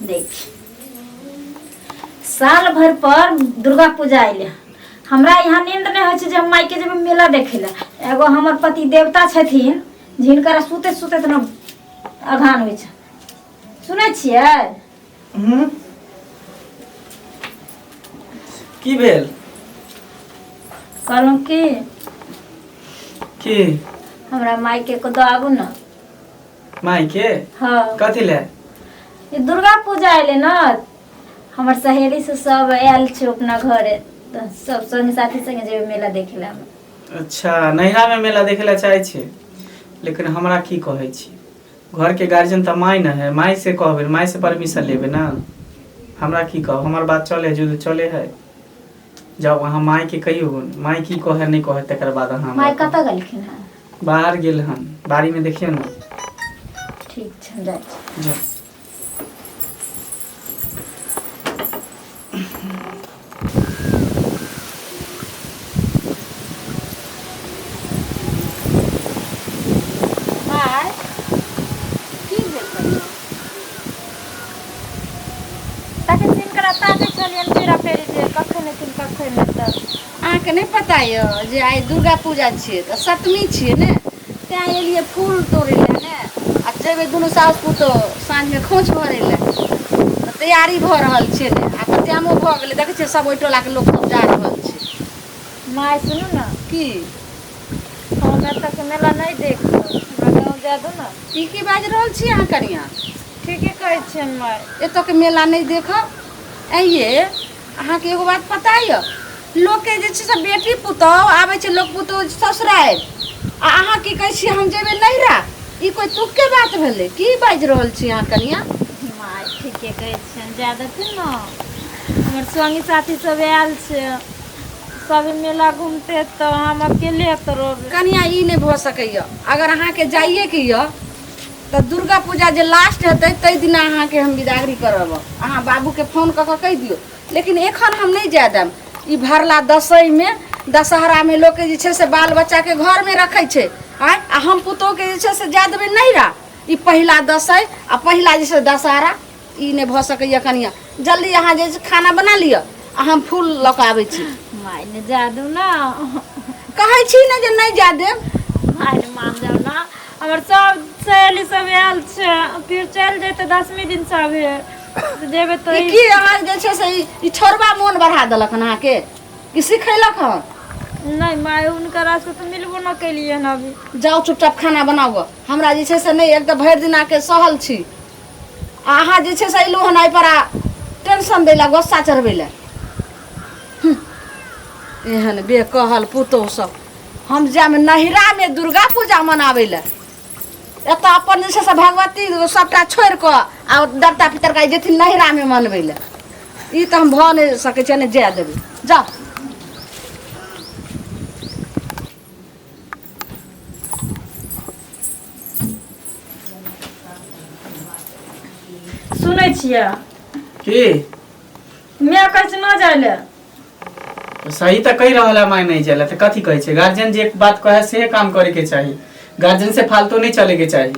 देख साल भर पर दुर्गा पूजा अयलै। हमरा यहाँ नींद नहि होइ छै जे हम मायके जेबै मेला देखै लए। एगो हमर पति देवता छथिन जिनकर सुतैत सुतैत ने अघान होइ छै। सुनै छियै? हम्म। की भेल? कहलहुँ की की? हमरा मायके को दऽ आबू ने। मायके? हाँ। कथी ले? ई दुर्गा पूजा अयलै ने, हमर सहेली से सब आयल छै अपना घरे, तऽ सब संगे साथी संगे जेबै मेला देखे लए हम। अच्छा, नैहरा में मेला देखे ला चाहे छी, लेकिन हमरा की कहै छी, घर के गार्जियन तऽ माय न है, माय से कहबै, माय से परमिशन लेबै ना। हमरा की कहब, हमर बात चले है जुद चले है। जाउ अहाँ माय के कहियौ, माय की कहै नहि कहै तकर बाद अहाँ हमरा माय कहब। कतऽ गेलखिन हँ? बाहर गेल हन, बाड़ी में देखियौ ने। ठीक छै, हम जाइ छी। जाउ। माय। की भेल कनिया? तखन जिनकरा ताकै छलियनि पेरा पेरी जे कखन एथिन कखन एतऽ। अहाँके नहि पता यऽ जे आइ दुर्गा पूजा छियै तऽ सप्तमी छियै ने, तैँ एलियै फूल तोड़ै लए ने, आ जेबै दुनू सासु पुतोह साँझमे खोँछ भरै लए, तऽ तैयारी भऽ रहल छै ने, आ तऽ टाइमो भऽ गेलै, देखै छियै सब ओहि टोलाके लोक सब जा रहल छै। माय सुनू ने। की? हम एतऽके मेला नहि देखब, हमरा गाँव जाय दू ने। ई की बाजि रहल छी अहाँ कनिया? ठीके कहै छियनि माय। एतऽके मेला नहि देखब? आँय ये, अहाँके एगो बात पता यऽ, लोकके जे छै से बेटी पुतोह आबै छै, लोक पुतोह ससुरारि, आ अहाँ की कहै छियै हम जेबै नैहरा? ई कोइ तुकके बात भेलै? की बाजि रहल छी अहाँ कनिया? माय ठीके कहै छियनि, जाय देथिन ने। हमर संगी साथी सब आयल छै, सब मेला घूमते तऽ हम अकेले एतऽ रहबै। कनिया, ई नहि भऽ सकैए। अगर अहाँके जाइएके यऽ तऽ दुर्गा पूजा जे लास्ट हेतै ताहि दिना अहाँके हम बिदागरी करब। अहाँ बाबूके फोन कऽ कऽ कहि दियौ, लेकिन एखन हम नहि जाय देब। ई भरला दशईमे दशहरामे लोकके जे छै से बाल बच्चाके घरमे रखै छै, आँय, आ हम पुतोहके जे छै से जाय देबै नैहरा? ई पहिला दशई आ पहिला जे छै दशहरा, ई नहि भऽ सकैए कनिया। जल्दी अहाँ जे छै खाना बना लिअ आ हम फूल लऽ कऽ आबै छी। माय ने जा दू ना। कहै छी ने जे नहि जाय देब। माय ने मान जाउ ना, हमर सब सहेली सब आयल छै, फिर चलि जेतै दसमी दिन सब जेबै तऽ। ई की अहाँ जे छै से ई छोड़बा मोन बढ़ा देलक हन अहाँके? ई सिखेलक हन? नहि माय, हुनकर से तऽ मिलबो न केलियै हन अभी। जाउ, चुपचाप खाना बनाउ गऽ। हमरा जे छै से नहि, एक तऽ भरि दिनाके सहल छी आ अहाँ जे छै से अयलहुँ हन एहिपर आ टेंशन दै लए, गुस्सा चढ़बै लए। एहन बेकहल पुतोहु सब। हम जायब नैहरामे दुर्गा पूजा मनाबै लए, एतऽ अपन जे छै से भगवती सबटा छोड़ि कऽ आ देवता पितरका जेथिन नैहरामे मनबै लए। ई तऽ हम भऽ नहि सकै छै, नहि जाय देबै। जाउ। सुनै छियै? की? माय कहै छै न जाय लए। सही तऽ कहि रहल है माय, नहीं जाए तऽ कथी कहै छै? गार्जियन जे बात कहे से काम करे के चाही, गार्जियन से फालतू नहीं चले के चाही।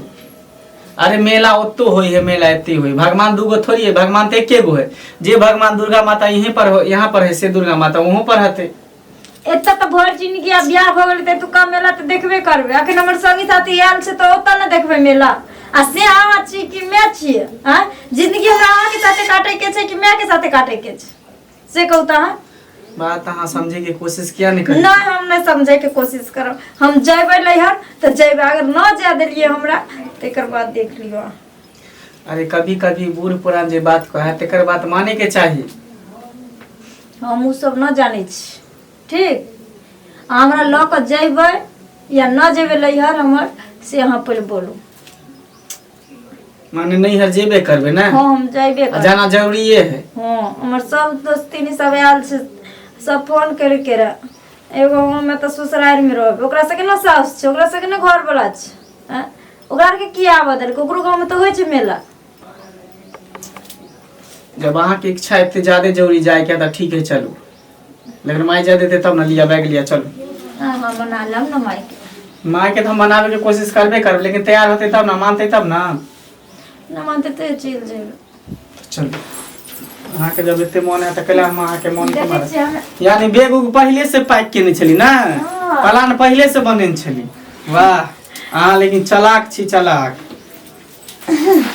अरे मेला ओतो होई है, मेला एते होई, भगवान दूगो थोड़ी है, भगवान तो एके गो है। जे भगवान दुर्गा माता यहीं पर हो, यहाँ पर है, से दुर्गा माता वहों पर हते। एतऽ तऽ भरि जिंदगी आब बियाह भऽ गेलै तऽ एतुका मेला तऽ देखबे करबै। अखन हमर संगी साथी आयल छै तऽ ओतऽ ने देखबै मेला। आ से अहाँ छी कि माय छियै? आँय, जिंदगी हमरा अहाँके साथे काटै के छै कि माय के साथे काटै के छै, से कहू तऽ अहाँ। बात अहाँ समझे के कोशिश किया नहीं करी? नहि, हम नहि समझै के कोशिश करब। हम जेबै नैहर तऽ जेबै, अगर न जाय देलियै हमरा तकर बाद देख लियौ अहाँ। अरे कभी कभी बूढ़ पुरान जे बात कहे तेकर बात माने के चाही। हम ओ सब न जानै छी, ठीक? अहाँ हमरा लऽ कऽ जेबै या न जेबै नैहर हमर, से अहाँ पहिले बोलू। माने नैहर जेबे करबे ना? हाँ, हम जेबे आ करबै। जाना जरूरीये है। हाँ, हमर सब दोस्तिनी सब आयल छै, सब फोन करे के रहे। एगो हमे तऽ ससुरारि में रहबै, ओकरा सबके ने साउस छै, ओकरा सबके ने घर वाला छै, आँय? ओकरा आरके की आबऽ देलकै? ओकरो गाँवमे तऽ होइ छै मेला। जब अहाँके इच्छा एते ज्यादे जरूरी जाय के तऽ ठीक है, चलू, लेकिन माय जाय देते तब ना। लिया बैग लिया, चलू। हाँ हाँ, मना लेब ने मायके। माय के तऽ हम मनाबे के कोशिश करबे करब, लेकिन तैयार होते तब ना, मानते तब ना। न मानते तऽ चलि जेबै। चलू अहाँके जब एते मन है तऽ कैला हम अहाँके मन के देखै मारब छियै हम यानी बैग उग पहिले से पैक केने छली ना हाँ। प्लान पहिले से बनेने छली वाह अहाँ लेकिन चलाक छी चलाक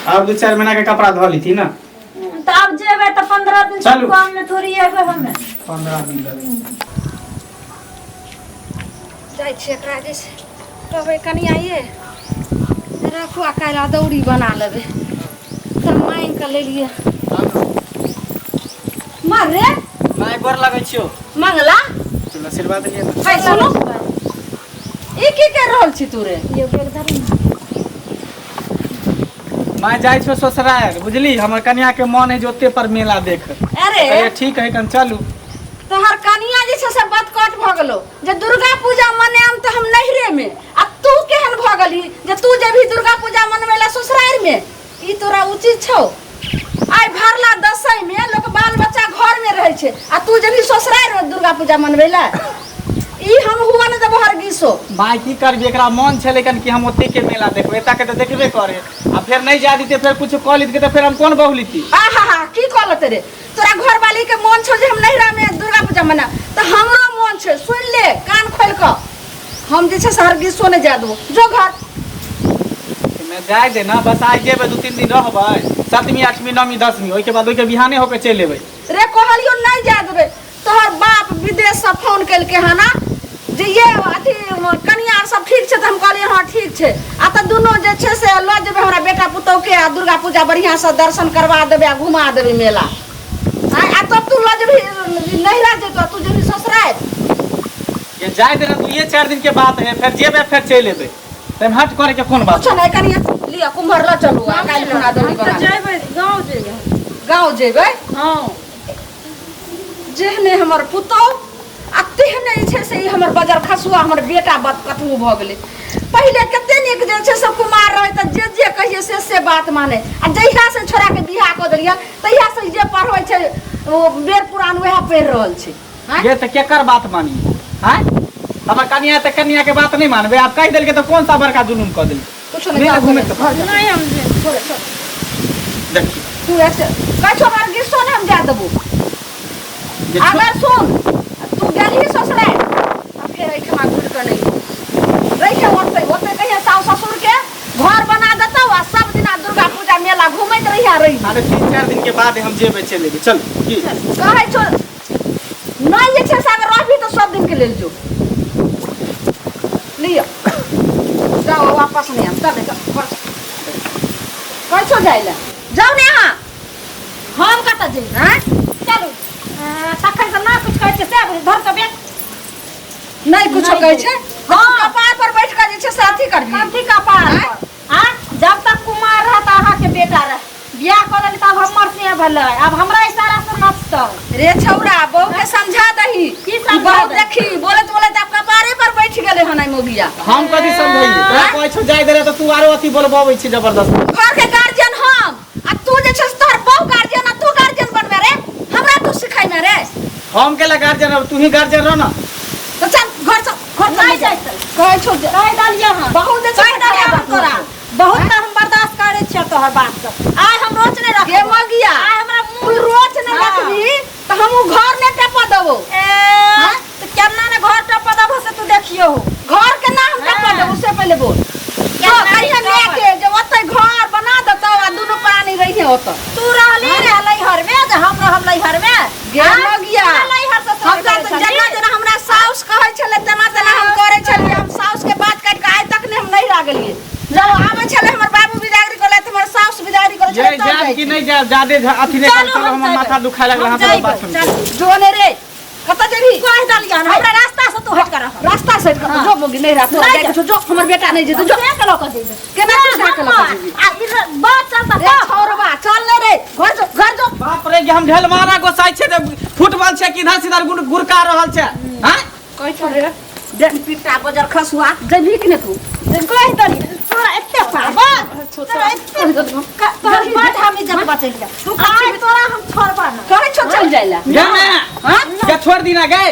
आब 2-4 महीना के कपड़ा धो लीथी ना। तऽ आब जेबै तऽ 15 दिन से चलू। कम मे थोड़ी एबै हमे। 15 दिन लगै। जाइ छियै एकरा जे छै कहबै कनिया ये राखू आ काल्हि अदौरी बना लेबै तऽ मांगि कऽ लेलियै। मार रे। माय गोर लगै छियौ। मंगला चल आशीर्वाद लिअ ना। है सुनू ई की कर रहल छी तू रे? यो बैग धरू ने। माय जाइ छौ ससुराल बुझली, हमर कनिया के मन है जे ओते पर मेला देख। अरे कहलियै ठीक है कन चलू। तोहर कनिया जे छै से बतकट भऽ गेलो जे दुर्गा पूजा मनायम तऽ हम नैहरे में, आ तू केहन भऽ गेलही जे तू जेबही दुर्गा पूजा मनबै लए ससुरारि में? ई तोरा उचित छौ? आइ भरला दशई में लोक बाल बच्चा घर में रहै छै आ तू जेबही ससुरारि में दुर्गा पूजा मनबै लए? ई हम हुआ ने देबो हरगिसो। माय की करबी, एकरा मन छलै कन कि हम ओते के मेला देखबै, एतऽ के तऽ देखबे करे आ फेर नहीं जा दीते, फेर कुछ कऽ लीते तऽ फेर हम कोन बहू लीती? आहा हा की कऽ लेतै रे? तोरा घरवाली के मन छौ जे हम नैहरा में दुर्गा पूजा मना, तऽ हमरो मन छै। सुन ले कान खोलि कऽ, हम जे छै से हरगिसो नहि जाय देबो, जो घर। मैं जाय दे ना, बस आइ जेबै 2-3 दिन रहबै, 7वीं 8वीं 9वीं 10वीं, ओहिके बाद ओहिके बिहाने होके चलि एबै। रे कहलियो नहीं जाय देबै। तोहर बाप विदेश से फोन केलकै हन जे ये अथी कनिया आर सब ठीक छै? तऽ हम कहलियै हँ ठीक छै। आ तऽ दुनू जे छै से लऽ जेबै हमरा बेटा पुतहु के आ दुर्गा पूजा बढ़िआँ से दर्शन करवा देबै आ घुमा देबै मेला। आँय, आ तब तू लऽ जेबही नैहरा जेतौ, तू जेबही ससुरारि। ये जाय देना, 2-4 दिन के बात है, फेर जेबै फेर चलि एबै, तैमे हट करे के कोन बात? कुछो नहि कनिया, लिअ कुम्हर लऽ चलू आ काल्हि खुना दौड़ी हम तऽ बना लेब। जेबै गाँव जेबै। गाँव जेबै? हँ। जेहने हमर पुतहु आ तेहने जे छै से ई हमर बजर खसुआ हमर बेटा बतकथू भऽ गेलै। पहिले कते नीक जे छै से कुमार रहै तऽ जे जे कहियै से से बात माने, आ जहिया से छोड़ाके बियाह कऽ देलियै तहिया से जे पढ़बै छै ओ बेर पुरान वएह पढ़ि रहल छै। आँय? ये तऽ केकर बात मानी? आँय हमर कनिया तऽ कनिया के बात नहीं मानबे, आब कहि देलकै तऽ कोन सा बड़का जुलुम कऽ देलकै? कुछो नहि मेला जाओ घूमे के घर जाओ। नहीं हम जेबै। छोड़े छोड़ देखी तू ऐसे कहै छौ हरगिसो नहि हम जाय देबो। जे छो- अगर सुन तू गेलही ससुरारि आ फेर एहिठमा घुरि कऽ नहि रहिहे, ओतै ओतै कहिया सासु ससुर के घर बना देतौ आ सब दिना दुर्गा पूजा मेला घुमैत रहिया रही। अरे 3-4 दिन के बाद हम जेबै चलि एबै, चल की कहै छौ नहि जे छै से अगर रहबही तऽ सब दिन के लेल जो लिअ जाओ वापस नहि आयब। चल चल घर चल। कहै छौ जाइ लए जाउ ने अहाँ। हम कतऽ जेबै? आँय? चलू तखन से ना कुछ कहै छियै से बुझ धर के बैग। नहि कुछो नहि कहै जेबै। छै। हँ। कपार पर बैठ कऽ जे छै से अथी करबही। कथी कपार आँय? पर? आँय? जब तक कुमार रह तऽ अहाँके बेटा रह, बियाह कऽ लेली तऽ आब हमर से भेलै, आब हमरा इशारा से नचतौ। रे छौड़ा बहू के समझा दही। की समझा बहुत दही? देखी बोलैत बोलैत आब कपारे पर बैठ गेलै हन एहि मोगिया। हम कथी समझैयै? तोरा कहै छौ जाय देले तऽ तू आरो अथी बोलबबै छी जबरदस्ती। घर के गार्जियन हम आ तू जे छै से तोहर बहू गार्जियन आ तू गार्जियन बनबे रे, हमरा तू सिखैमे रे? हम केला गार्जियन रहब, तू ही गार्जियन रह ना। तऽ चल घर चल, घर चल। नहि जाय चल। कहै छौ जे कहि देलियै हन। बहुत जे छै कहि देलियै हन खराब तोरा। बहुत तऽ हम बर्दाश्त करै छियै तोहर बात सब, आइ हम रोच नहि रखबो। गे मगिया, आइ हमरा तू मुँह रोच नहि हाँ। रखबी तऽ हम उ घर नहि टपऽ देबो। ए तऽ केना ने घर टपऽ देबो से तू देखियो। घर के ना हम टपऽ हाँ। देबो से पहिले बोल। केना तो कहिया नहि माय टपऽ के जे ओतै घर बना देतौ आ दुनू प्राणी रहिहे ओतऽ। तू रहली रे लैहर में जे हम रहब लैहर में? गे आँय? मगिया, तू लैहर से हम तऽ छली? जेना जेना हमरा साउस कहै छलै तेना तेना हम करै छलियै। हम साउस के बात काटि कऽ आइ तक नहि हम नैहरा गेलियै। जब आबै छलै हमर बाबू बिदागरी करै तऽ हमर साउस बिदागरी करै छलै ये तब जाब जाइ कि छलै। नहीं जाब, जादे अथी नहीं कर, चलू, चलो हम हमर जेबै। माथा दुखाए लागल। हम अहाँ सब बात जेबै, सुन चलू। जो ने रे कतऽ जेबही? कहि देलियै हन, हमरा रास्ता से तू हटि कऽ रह। रास्ता से हटि कऽ जो मोगी नहीं रह, तोरा नहि जाइके छौ, जो हमर बेटा नहीं जेतौ, जो। से के लऽ कऽ जेबै? केना तू से के लऽ कऽ जेबही? आ ई बात चलता रे छौरबा चल ने रे घर जो, घर जो। बाप रे, हम ढेलमारा गोसाइ छै तऽ फुटबॉल छै कि इधर से इधर गुड़का रहल छै? आँय? कहै छौ रे डेन पिट्टा बजर खसुआ, जेबही कि नहि तू? कहि देलियै तोरा एते पावर, तोरा एते तोहर बड हम इज्जत बचेलियै। तू आइ तोरा हम छोड़बा ना। कहै छौ चल जाइ लए। गे माय, हाँ? के छोड़ दीना गे?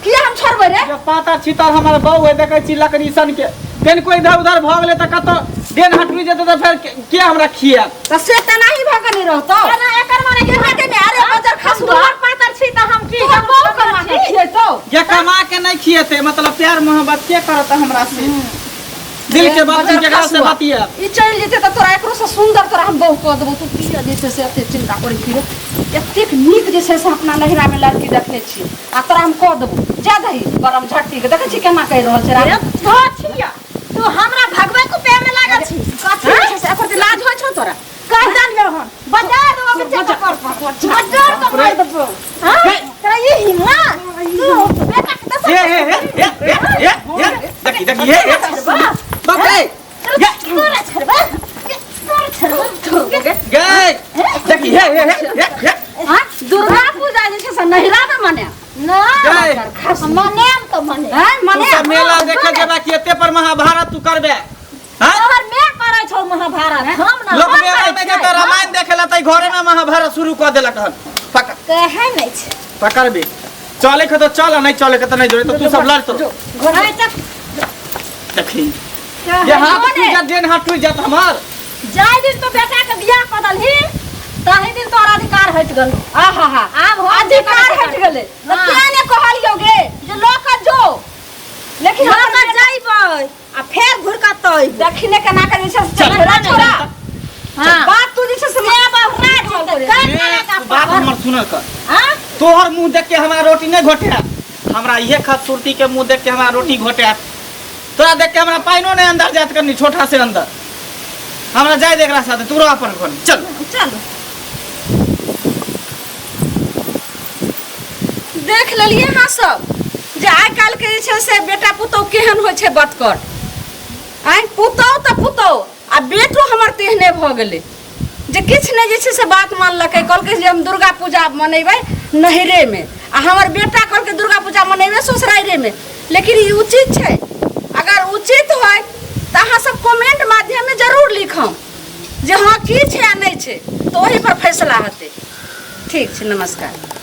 किया हम छोड़बै रे? जे पाता छितर हमर बहू है, देखै छी लकड़ी सन के। कनिको इधर उधर भऽ गेलै तऽ कतौ देन हटुइ जेतै तऽ फेर के के हमरा खियात तऽ से तेनाही भऽ कऽ नहि रहतौ एना एकर माने केना के ने अरे बजर हम खसुआ दुबर पातर छी तऽ हम की तोहर हम बहु कमा के खियेतौ जे कमा के नहि खियेतै मतलब प्यार मोहब्बत के करत हमरा से दिल के बात बजर केकरा से खसुआ। बतियाब ई चलि जेतै तऽ तोरा एकरो से सुन्दर तोरा हम बहु कऽ देबौ तू किया जे छै से एते चिन्ता करै छी रे एतेक नीक जे छै से अपना नैहरामे लड़की देखने छी आ तोरा हम कऽ देबौ जा दही गरम झट्टी के देखै छी केना कहि रहल छै राम धोछिया तू हमरा भगवे को पे में लागल छी कथी जे छै से एकर जे लाज होइ छौ तोरा कह देलियो हम बजा देबो के चेक पर बजा के मार देबो हां तोरा ये हिम्मत तू बेटा के दस हे हे हे हे हे हे हे देखी देखी हे हे बाप रे ये तोरा छड़बा तोरा छड़बा गए देखी हे हे हे हे हे हाँ दुर्गा पूजा जे छै से नैहरा मे मने ना गए मनेम तो मने हैं तू मने सब मेला देखे जेबा कि एते पर महाभारत तू करबे हाँ तोहर मैं करै छौ महाभारत हम ना लोग मेला में जेतै रामायण देखे ला तै घरे में महाभारत शुरू कऽ देलक हन पकड़ कहै नहि छै पकड़बे चले के तो चल नहीं चले के तो नहीं जोड़े तो तू सब लड़ तो अरे तक देखी जे हाथ टूट जात देन हाथ टूट जात हमार जाहि दिन तो बेटा के बियाह कऽ देलही ताहि दिन तोहर अधिकार हटि गेल आहा हा आब हो अधिकार हटि गेलै तऽ हाँ। किया ने कहलियौ गे जे लऽ कऽ जो लेकिन लऽ हमर कऽ जइबै आ फेर घुरि कऽ एतऽ अइबै। दक्षिणे केना के जे छै से चल। छोड़ा छोड़ा हाँ। बात तू जे छै से से बहुरा जेतै, कर ए, करेगा तू बात हमर सुनल कर हाँ? तोहर मुंह देख के हमरा रोटी नहीं घोटे हमरा इहे खूबसूरती के मुंह देख के हमरा रोटी घोटे तोरा देख के हमरा पाइनो नहीं अंदर जात करनी छोटा से अंदर हमरा जाय देख रहा साथे तू रह अपन घर में। चल चलू देख लेलियै अहाँ सब जे आइ काल्हि के जे छै से बेटा पुतहु केहन होइ छै बतकर आँय पुतहु तऽ पुतहु आ बेटो हमर तेहने भऽ गेलै जे किछु नहि जे छै से बात मानलकै कहलकै जे हम दुर्गा पूजा मनेबै नैहरेमे आ हमर बेटा कहलकै दुर्गा पूजा मनेबै ससुराइरेमे लेकिन ई उचित छै अगर उचित होय तऽ अहाँ सब कमेंट माध्यममे जरूर लिखम जे हँ की छै आ नहि छै तऽ ओहि पर फैसला हेतै ठीक छै नमस्कार।